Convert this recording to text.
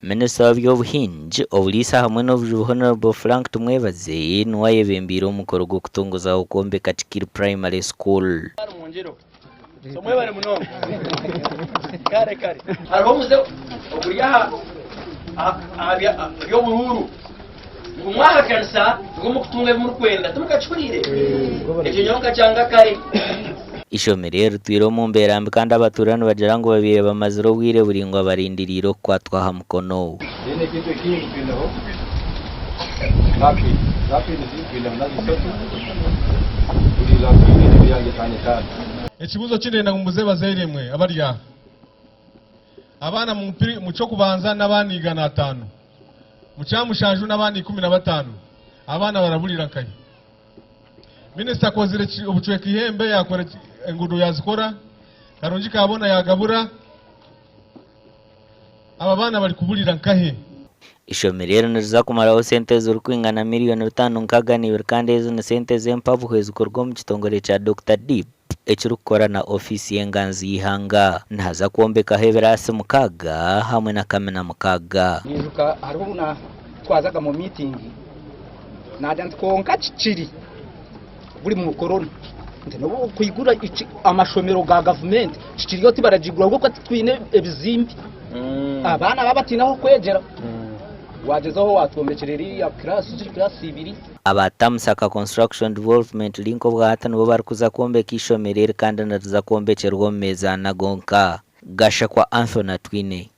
Minisita w'eby'obuhingi, oburiisa hamwe n'obujubi Hon. Frank Tumwebaze niwe ayebembeire omukoro gw'okutongozaho okwombeka Kikiri Primary School. Eishomero eri ritwire omu mbeera mbi kandi abatuura nibagira ngu babaire bamazire obwire buraingwa barindiriire okukwatwa aha mukono. Then ekintu ekindi twineho napkin, napkins twineho nazo isatu, buri napkin eine emiryango etaano etaano. Ekibuuzo ki ndenda ngu mbuze bazaire imwe abari aha. Abaana mu ky'okubanza n'abaana 500, mu kyamushanju n'abaana 15, abaana baraburira nkahi? Minisita akozire obucweka ihembe yakora enguudo yazikora, Karungi Kabona yagabura, aba baana bari kuburira nkahe? Eishomero eri niriza kumaraho sente ezirikwingana miriyoni 562 kandi ezi ni sente z'empabuhwezi kuruga omu kitongore kya Dokita Deep ekirikukora na ofiisi y'enganzi y'eihanga. Nihaza kwombekaho ebiraasi mukaaga hamwe na kamina mukaaga. Niijuka hariho obu twazaga omu miitingi naagira nti kwonka kikiri buri mukoroni nti n'obu okwigura amashomero ga gavumenti kikiriyo tibaragigura ahabw'okuba titwine ebizimbe abaana baaba bataine ah'okwegyera waagyezaho waatwombekyera eriya kiraasi ziri kiraasi ibiri. Aba Tamusaka Construction Development Link obwahati nibo barikuza kwombeka eishomero eri kandi niriza kwombekyerwa omu meezi ana gonka. Gashakwa Anthony Atwine.